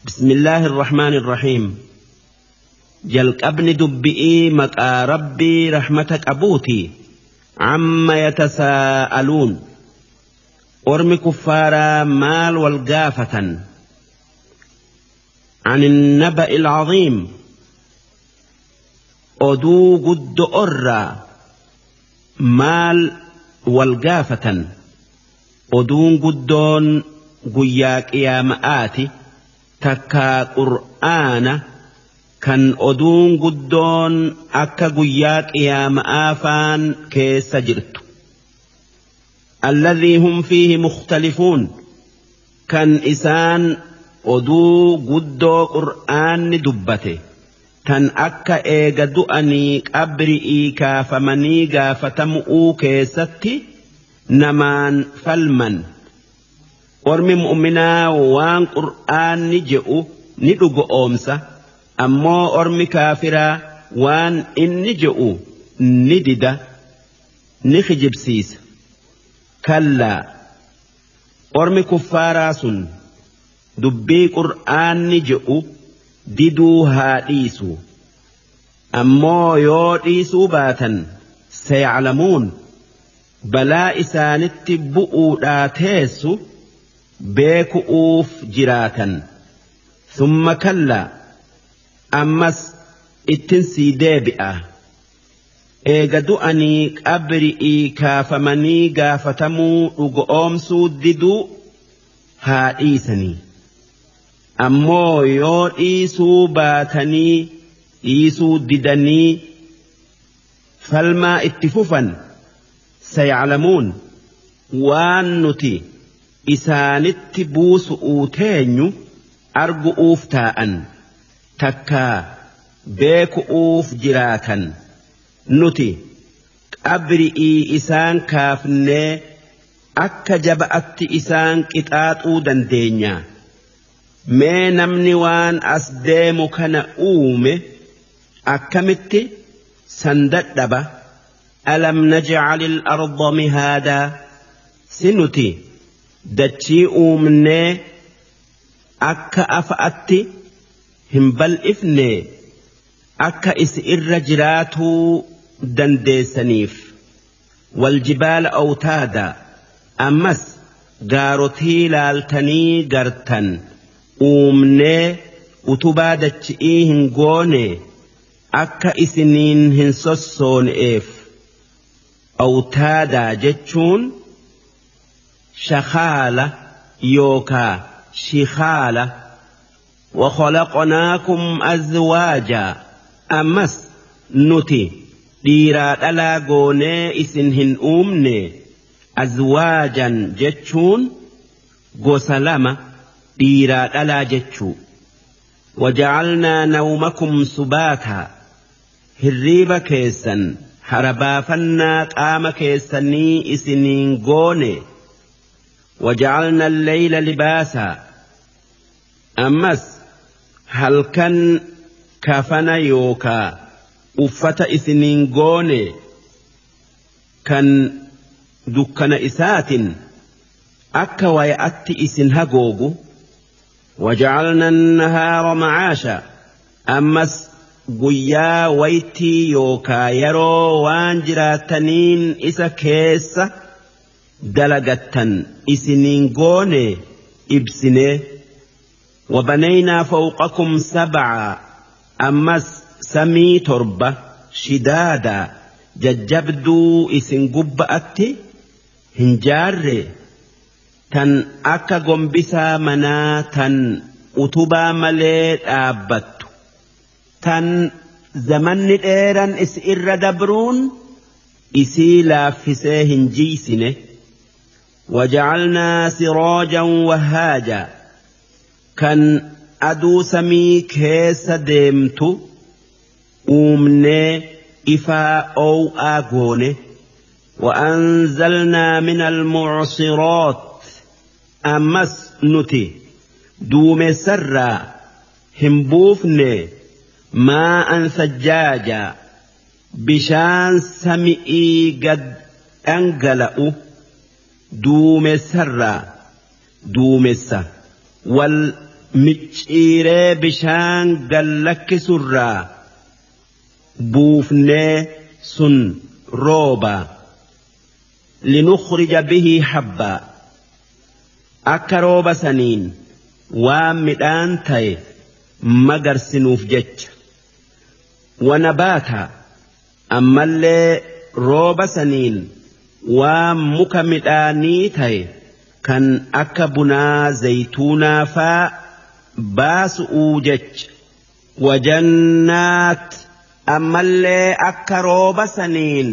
بسم الله الرحمن الرحيم. jalqabni dubbi'ii maqaa Rabbii rahmata qabuuti. عم يتساءلون ormi kuffaaraa maal wal gaafatan. عن النبأ العظيم oduu guddo'orraa maal wal gaafatan. Oduun guddoon guyyaa qiyaama'aati takkaa qur'aana kan oduun guddoon akka guyyaa qiyaama'aa faan keessa jirtu. الذي هم فيه مختلفون kan isaan oduu guddoo qur'aanni dubbate tan akka eega du'anii qabri'ii kaafamanii gaafatamu'uu keessatti namaan falman. Ormi mu'minaa waan qur'aanni je'u ni dhugoomsa, ammoo ormi kaafiraa waan inni je'u ni dida, ni kijibsiisa. Kallaa, ormi kuffaaraa sun dubbii qur'aanni je'u diduu haa dhiisu, ammoo yoo dhiisuu baatan sayaclamuun balaa isaanitti bu'uudhaa teessu beeku'uuf jiraatan. Summa kallaa, ammas ittin sii deebi'a. Eega du'anii qabri'ii kaafamanii gaafatamuu dhugoomsuu diduu haa dhiisanii, ammoo yoo dhiisuu baatanii dhiisuu didanii falmaa itti fufan sayaclamuun waan nuti isaanitti buusu'uu teenyu argu'uuf taa'an takkaa beeku'uuf jiraatan. Nuti qabri'ii isaan kaafnee akka jaba'atti isaan qixaaxuu dandeenya. Mee namni waan as deemu kana uume akkamitti san dadhaba? ألم نجعل الأرض مهادا si nuti dachii uumnee akka afa'atti hin bal'ifne akka isi irra jiraatuu dandeessaniif. والجبال أوتادا ammas gaarotii laaltanii gartan uumnee utubaa dachi'ii hin goone akka isiniin hin sossoone'eef. Awtaadaa jechuun shakaala yookaa shikaala. وخلقناكم أزواجا ammas nuti dhiiraa dhalaa goonee isin hin uumne. Azwaajan jechuun gosa lama, dhiiraa dhalaa jechuu. وجعلنا نومكم سباتا hirriiba keessan harabaafannaa qaama keessanii isiniin goone. وجعلنا الليل لباسا ammas halkan kafana yookaa uffata isiniin goone kan dukkana isaatin akka waya'atti isin hagoogu. وجعلنا النهار معاشا ammas guyyaa waytii yookaa yeroo waan jiraataniin isa keessa dalagattan isiniin goone ibsine. وبنينا فوقكم سبعا ammas samii 7 shidaadaa jajjabduu isin gubba'atti hin jaarre tan akka gombisaa manaa tan utubaa malee dhaabbattu tan zamanni dheeran is irra dabruun isii laaffisee hin jiisine. وجعلنا سراجا وهاجا kan aduu samii keessa deemtu uumnee ifaa oo'aa goone. وأنزلنا من المعصرات ammas nuti duumessarraa hin buufne maa'an sajjaaja bishaan sami'ii gad dhangala'u duumessarraa duumessa wal micciiree bishaan gallakkisurraa buufnee sun rooba. Linukhrija bihi habbaa, akka rooba saniin waan midhaan ta'e magarsinuuf jecha. Wanabaata, ammallee rooba saniin waan muka midhaanii ta'e kan akka bunaa zaytuunaa faa baasu'uu jecha. Wajannaat, ammallee akka rooba saniin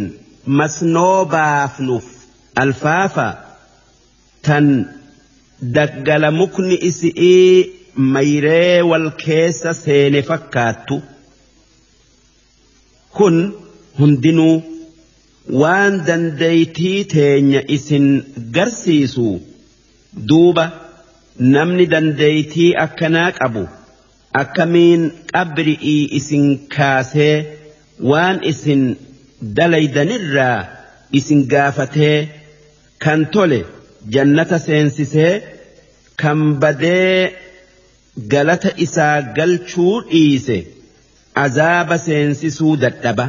masnoo baafnuuf alfaafa tan daggala mukni isi'ii mayree wal keessa seene fakkaattu. Kun hundinuu waan dandeeytii teenya isin garsiisu. Duuba namni dandeeytii akkanaa qabu akkamiin qabri'ii isin kaasee waan isin dalaydanirraa isin gaafatee kan tole jannata seensisee kan badee galata isaa galchuu dhiise azaaba seensisuu dadhaba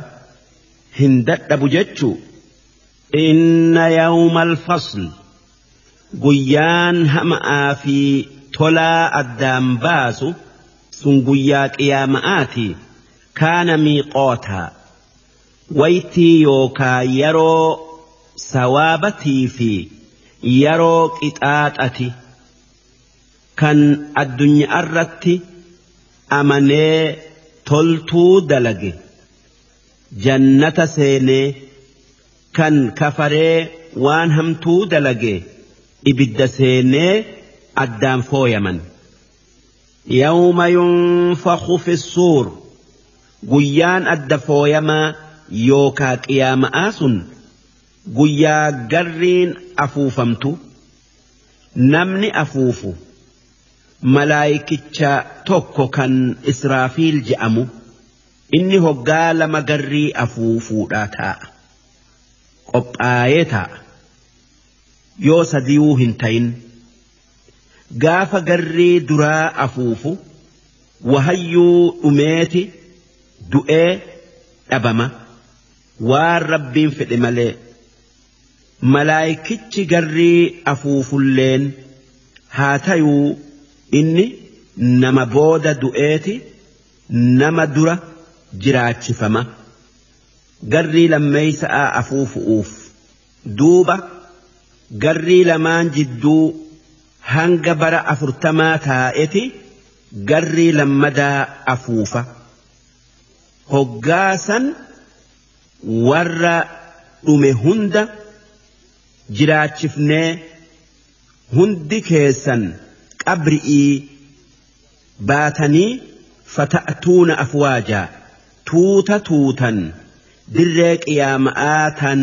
hin dadhabu jechuu. Inna yawmal fasl, guyyaan hama'aa fi tolaa addaan baasu sun guyyaa qiyaama'aati. Kaana miiqootaa, waytii yookaa yeroo sawaabatii fi yeroo qixaaxati kan addunyaa irratti amanee toltuu dalage jannata seenee kan kafaree waan hamtuu dalage ibidda seenee addaan fooyaman. Yawma yunfakhu fi suur, guyyaan adda fooyamaa yookaa qiyaama'aa sun guyyaa garriin afuufamtu. Namni afuufu malaayikicha tokko kan Israafiil je'amu, inni hoggaa lama garrii afuufuudhaa taa'a, qophaayee taa'a, yoo sadiyuu hin ta'in. Gaafa garrii duraa afuufu wahayyuu dhumeeti du'ee dhabama, waan rabbiin fedhe malee. Malaayikichi garrii afuufulleen haa tayuu inni nama booda du'eeti nama dura jiraachifama garrii lammeeysa'a afuufu'uuf. Duuba garrii lamaan jidduu hanga bara 40 taa'eti garrii lammadaa afuufa. Hoggaasan warra dhume hunda jiraachifnee hundi keessan qabri'ii baatanii fata'tuuna afwaajaa, tuuta tuutan dirree qiyaama'aa tan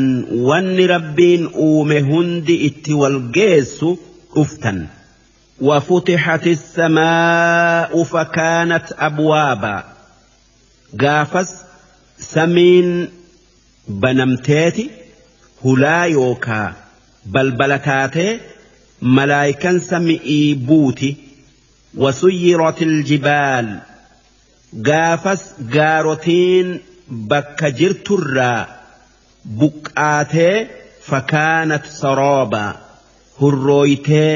wanni rabbiin uume hundi itti wal geessu dhuftan. وفتحت السماء فكانت أبوابا، gaafas samiin banamteeti hulaa yookaa balbala taatee malaayikan sami'ii buuti. وسيرت الجبال، gaafas gaarotiin bakka jirturraa buqqaatee فكانت سرابا, hurrooytee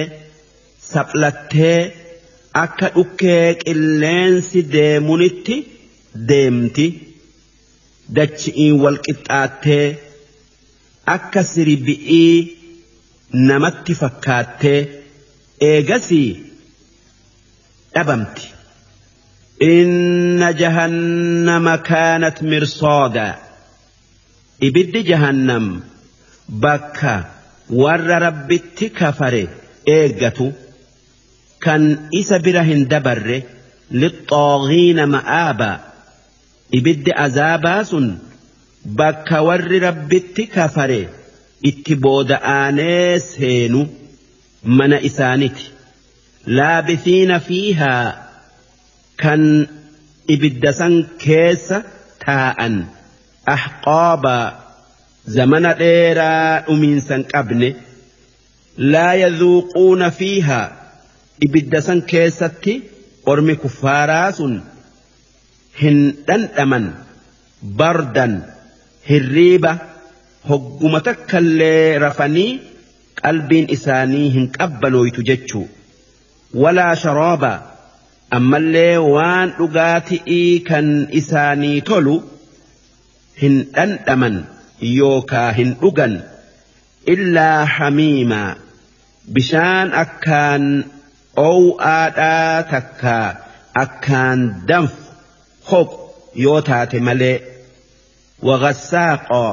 saphlattee akka dhukkee qilleensi deemunitti deemti, dachi'iin wal qixxaattee akka sirbi'ii namatti fakkaattee eegasii dhabamti. Inna jahannama kaanat mirsaada, ibiddi jahannam bakka warra rabbitti kafare eeggatu kan isa bira hin dabarre. Lixxaagiina ma'aaba, ibiddi azaabaa sun bakka warri rabbitti kafare itti booda'aanee seenu mana isaaniti. Laabisiina fiihaa, kan ibidda san keessa taa'an, ahqaaba, zamana dheeraa dhumiinsan qabne. Laa yadhuuquuna fiihaa, ibidda san keessatti Ormi kuffaaraa sun hin dhandhaman bardan hirriiba hogguma takkallee rafanii qalbiin isaanii hin qabbanooytu jechuu. Walaa sharaaba ammallee waan dhugaati'ii kan isaanii tolu hin dhandhaman yookaa hin dhugan illaa hamiimaa bishaan akkaan ow'aadhaa takkaa akkaan danfu hoqu yoo taate malee. Waghasaaqoo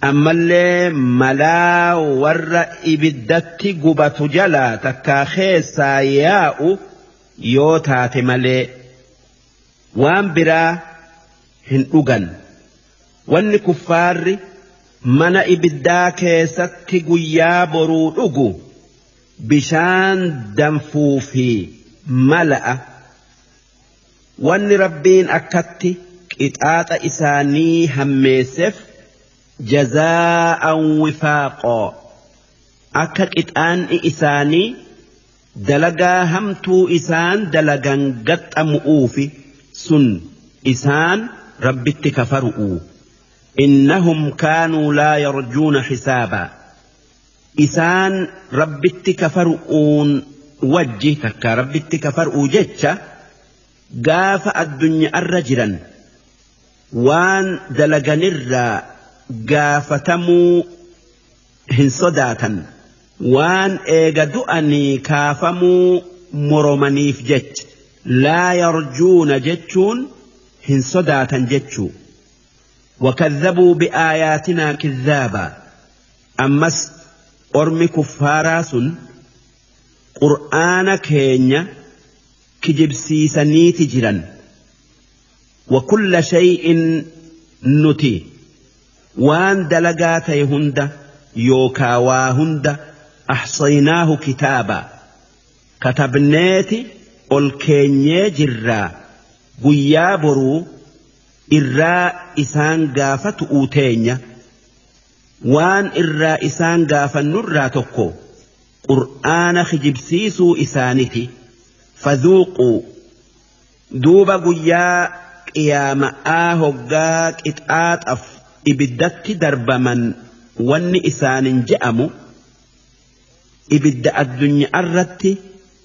ammallee malaa warra ibiddatti gubatu jalaa takkaa keessaa yaa'u yoo taate malee waan biraa hin dhugan. Wanni kuffaarri mana ibiddaa keessatti guyyaa boruu dhugu bishaan danfuu fi mala'a. Wanni Rabbiin akkatti qixaaxa isaanii hammeesseef jazaa'an wifaaqoo akka qixaanni isaanii dalagaa hamtuu isaan dalagan gaxxamu'uufi sun isaan Rabbitti kafaru'u. Innahum kaanuu laa yarjuuna hisaabaa. Isaan Rabbitti kafaru'uun wajji takka Rabbitti kafaru'uu jecha gaafa addunyaarra jiran waan dalaganirraa gaafatamuu hin sodaatan waan eega du'anii kaafamuu moromaniif jecha. Laa yarjuuna jechuun hin sodaatan jechuu. Wakadhabuu bi'aayaatinaa kidhaabaa ammas ormi kuffaaraa sun qur'aana keenya kijibsiisaniiti jiran. Wa kulla shay'in nuti waan dalagaa ta'e hunda yookaa waa hunda ahsaynaahu kitaaba katabneeti ol keenyee jirraa guyyaa boruu irraa isaan gaafatu'uu teenya. Waan irraa isaan gaafannurraa tokko qur'aana kijibsiisuu isaaniti. Fadhuuquu duuba guyyaa qiyaama'aa hoggaa qixaaxaf ibiddatti darbaman wanni isaanin je'amu ibidda addunyaarratti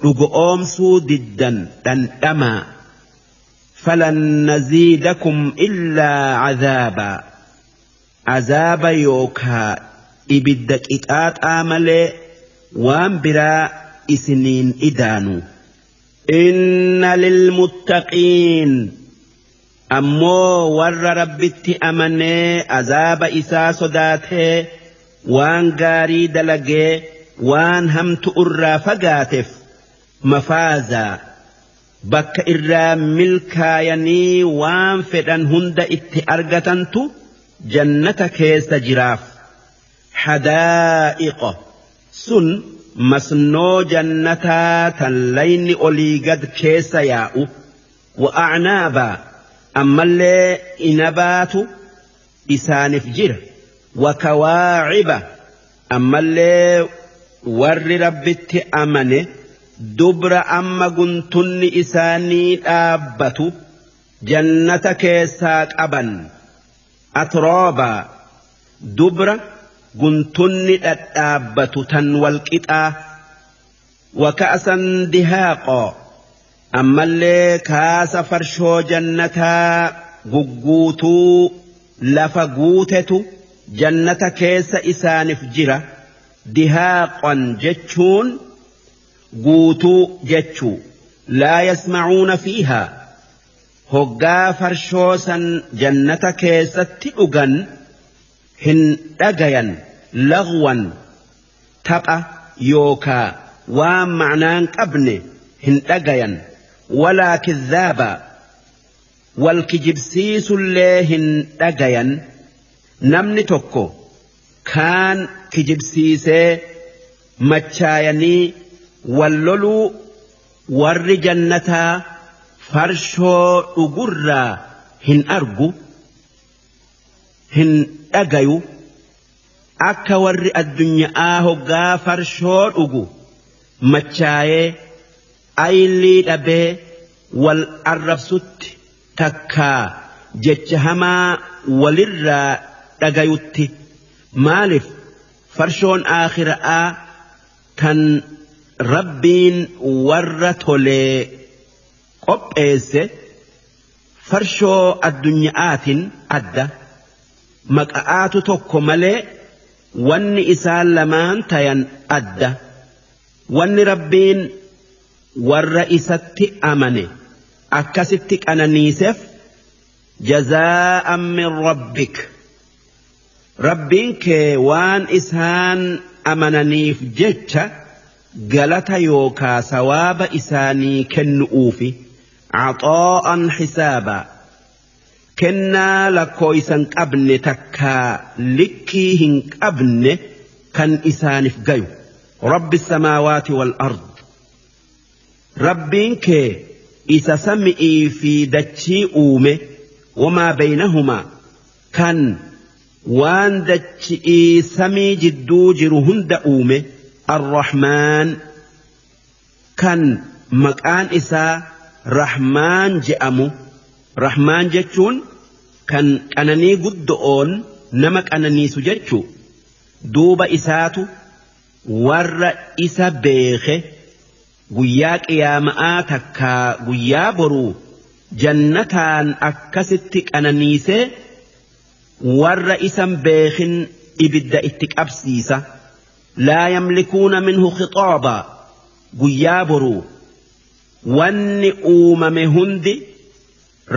dhugoomsuu diddan dhandhamaa. Falan naziidakum illaa cazaabaa azaaba yookaa ibidda qixaaxaa malee waan biraa isiniin idaanu. Inna lilmuttaqiin ammoo warra Rabbitti amanee azaaba isaa sodaatee waan gaarii dalagee waan hamtu irraa fagaateef mafaazaa bakka irraa milkaayanii waan fedhan hunda itti argatantu jannata keessa jiraaf. Hadaa'iqa sun masnoo jannataa tan layni olii gad keessa yaa'u. Wa a'naabaa ammallee inabaatu isaaniif jira. Wa kawaaciba ammallee warri Rabbitti amane dubra amma guntunni isaanii dhaabbatu jannata keessaa qaban. Atroobaa dubra guntunni dhadhaabbatu tan walqixaa. Wa ka'san dihaaqoo ammallee kaasa farshoo jannataa gugguutuu lafa guutetu jannata keessa isaaniif jira. Dihaaqan jechuun guutuu jechuu. Laa yasma'uuna fiihaa hoggaa farshoo san jannata keessatti dhugan hin dhagayan lagwan tapha yookaa waan ma'naan qabne hin dhagayan. Walaa kidhaaba wal kijibsiisullee hin dhagayan. Namni tokko kaan kijibsiisee machaayanii wal loluu warri jannataa farshoo dhugurraa hin argu hin dhagayu. Akka warri addunyaa hoggaa farshoo dhugu machaayee aylii dhabee wal arrabsutti takkaa jecha hamaa walirraa dhagayutti. Maaliif farshoon aakhira'aa tan Rabbiin warra tolee qopheesse farshoo addunya'aatiin adda, maqa'aatu tokko malee wanni isaan lamaan tayan adda. Wanni Rabbiin warra isatti amane akkasitti qananiiseef jazaa'an min rabbik, Rabbiin kee waan isaan amananiif jecha galata yookaa sawaaba isaanii kennu'uufi. Caxaa'an hisaabaa, kennaa lakkooysan qabne takkaa likkii hin qabne kan isaanif gayu. Rabbi samaawaati wal ard, Rabbiin kee isa sami'ii fi dachii uume, wamaa baynahumaa, kan waan dachi'ii samii jidduu jiru hunda uume, arrahmaan, kan maqaan isaa rahmaan je'amu. Rahmaan jechuun kan qananii guddo'oon nama qananiisu jechuu. Duuba isaatu warra isa beeke guyyaa qiyaama'aa takkaa guyyaa boruu jannataan akkasitti qananiisee warra isan beekin ibidda itti qabsiisa. Laa yamlikuuna minhu khixaabaa, guyyaa boruu wanni uumame hundi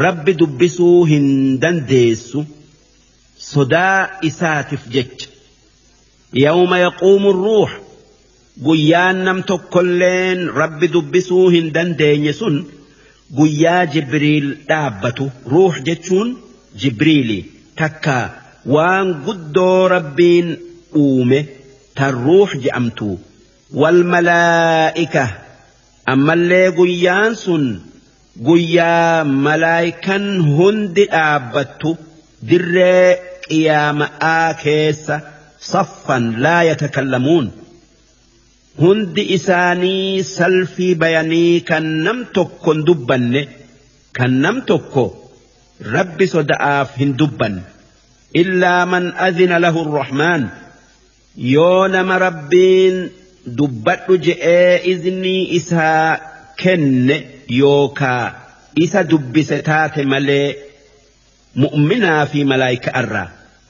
Rabbi dubbisuu hin dandeessu sodaa isaatif jecha. Yawma yaquumu ruux, guyyaan nam tokkolleen Rabbi dubbisuu hin dandeenye sun guyyaa Jibriil dhaabbatu. Ruux jechuun Jibriili takka waan guddoo Rabbiin uume tan ruux je'amtu. Wal malaa'ika, ammallee guyyaan sun guyyaa malaayikan hundi dhaabbattu dirree qiyaama'aa keessa, saffan laa yatakallamuun, hundi isaanii salfii bayanii kan nam tokko hin dubbanne, kan nam tokko Rabbi soda'aaf hin dubbanne. Illaa man adhina lahu arrahmaan, yoo nama Rabbiin dubbadhu je'ee iznii isaa kenne yookaa isa dubbise taate malee, mu'minaa fi malaayika'arraa.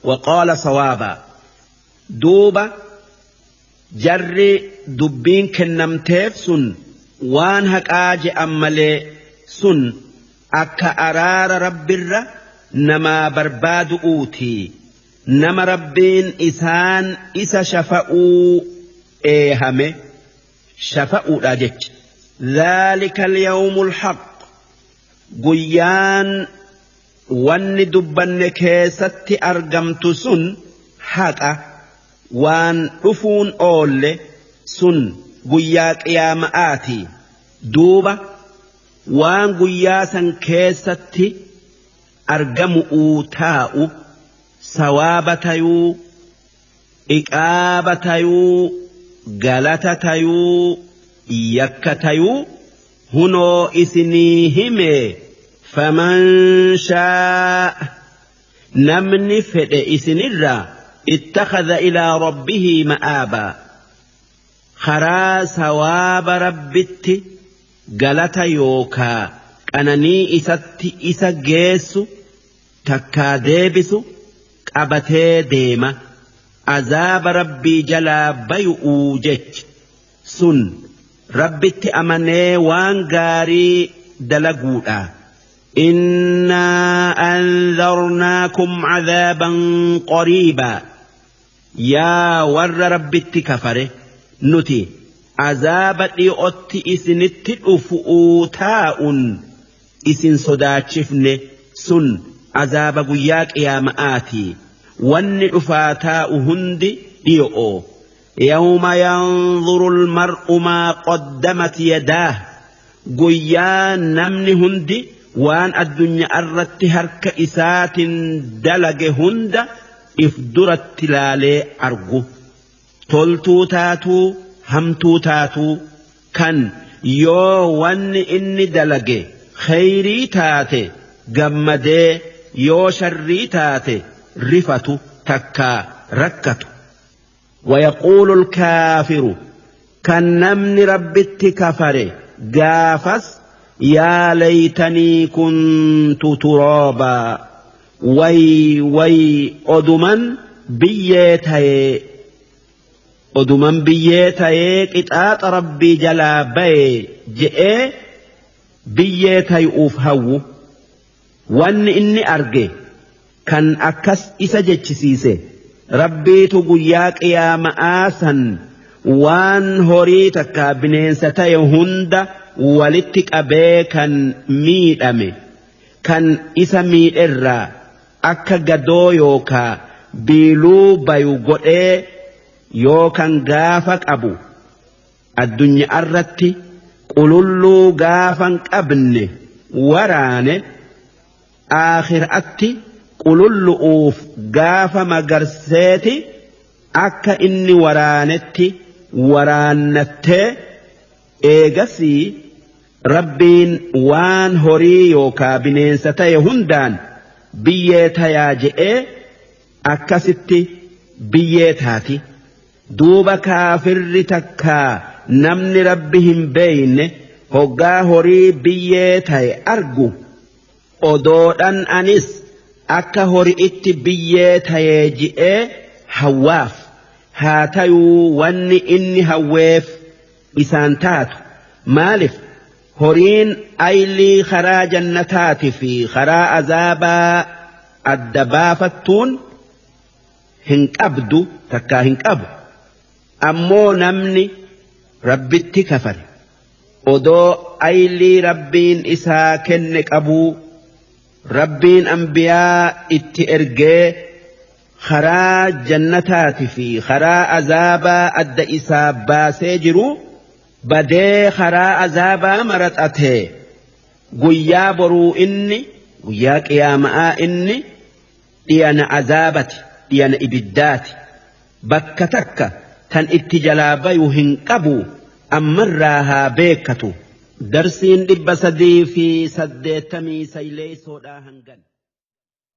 Waqaala sawaabaa, duuba jarri dubbiin kennamteef sun waan haqaa je'an malee, sun akka araara Rabbirra namaa barbaadu'uuti. Nama Rabbiin isaan isa shafa'uu eehame shafa'uudha jecha. Dhaalika al-yawmul haqq, guyyaan wanni dubbanne keessatti argamtu sun haqa, waan dhufuun oolle sun guyyaa qiyaama'aati. Duuba waan guyyaa san keessatti argamu'uu taa'u sawaaba tayuu, iqaaba tayuu, galata tayuu, yakka tayuu hunoo isinii hime. Faman shaa'a, namni fedhe isinirraa, ittakhadha ilaa rabbihi ma'aabaa, karaa sawaaba Rabbitti galata yookaa qananii isatti isa geessu takkaa deebisu qabatee deema, azaaba Rabbii jalaa bayu'uu jecha. Sun Rabbitti amanee waan gaarii dalaguudha. Innaa anzarnaakum cadaaban qariibaa, yaa warra Rabbitti kafare, nuti azaaba dhi'otti isinitti dhufu'uu taa'un isin sodaachifne. Sun azaaba guyyaa qiyaama'aati. Wanni dhufaa taa'u hundi dhiyo'o. Yawma yanzuru almar'u maa qaddamat yadaah, guyyaa namni hundi waan addunyaarratti harka isaatin dalage hunda if duratti laalee argu, toltuu taatuu hamtuu taatuu, kan yoo wanni inni dalage Khayrii taate gammadee yoo sharrii taate rifatu takkaa rakkatu. ويقول الكافر كان نمن ربت كفر قافس يا ليتني كنت ترابا وي وي أدمن بيتي أدمن بيتي قطعات ربي جلا بي جئ بيتي أوفهو وان إني أرجي كان أكس إسا جتشسيسي Rabbiitu guyyaa qiyaama'aa san waan horii takka bineensa ta'e hunda walitti qabee kan miidhame kan isa miidherraa akka gadoo yookaa biiluu bayu godhee yookaan gaafa qabu addunyaa irratti qululluu gaafa hin qabne waraane aakhiraatti. Qulullu'uuf gaafa magarseeti akka inni waraanetti waraannattee eegasii rabbiin waan horii yookaa bineensa ta'e hundaan biyyee tayaa je'ee akkasitti biyyee taati. Duuba kaafirri takkaa namni rabbi hin beeyne hoggaa horii biyyee ta'e argu odoodhan anis. Akka horiitti biyyee ta'ee ji'ee hawwaaf haa tayuu wanni inni hawweef isaan taatu maaliif horiin aylii karaa jannataati fi karaa azaabaa adda baafattuun hin qabdu takkaa hin qabu ammoo namni rabbitti kafare odoo aylii rabbiin isaa kenne qabuu. Rabbiin anbiyaa itti ergee karaa jannataati fi karaa azaabaa adda isaa baasee jiru badee karaa azaabaa maraxatee guyyaa boruu inni guyyaa qiyaama'aa inni dhiyana azaabati dhiyana ibiddaati bakka takka tan itti jalaa bayu hin qabu ammarraa haa beekatu. Darsiin 389 hangan.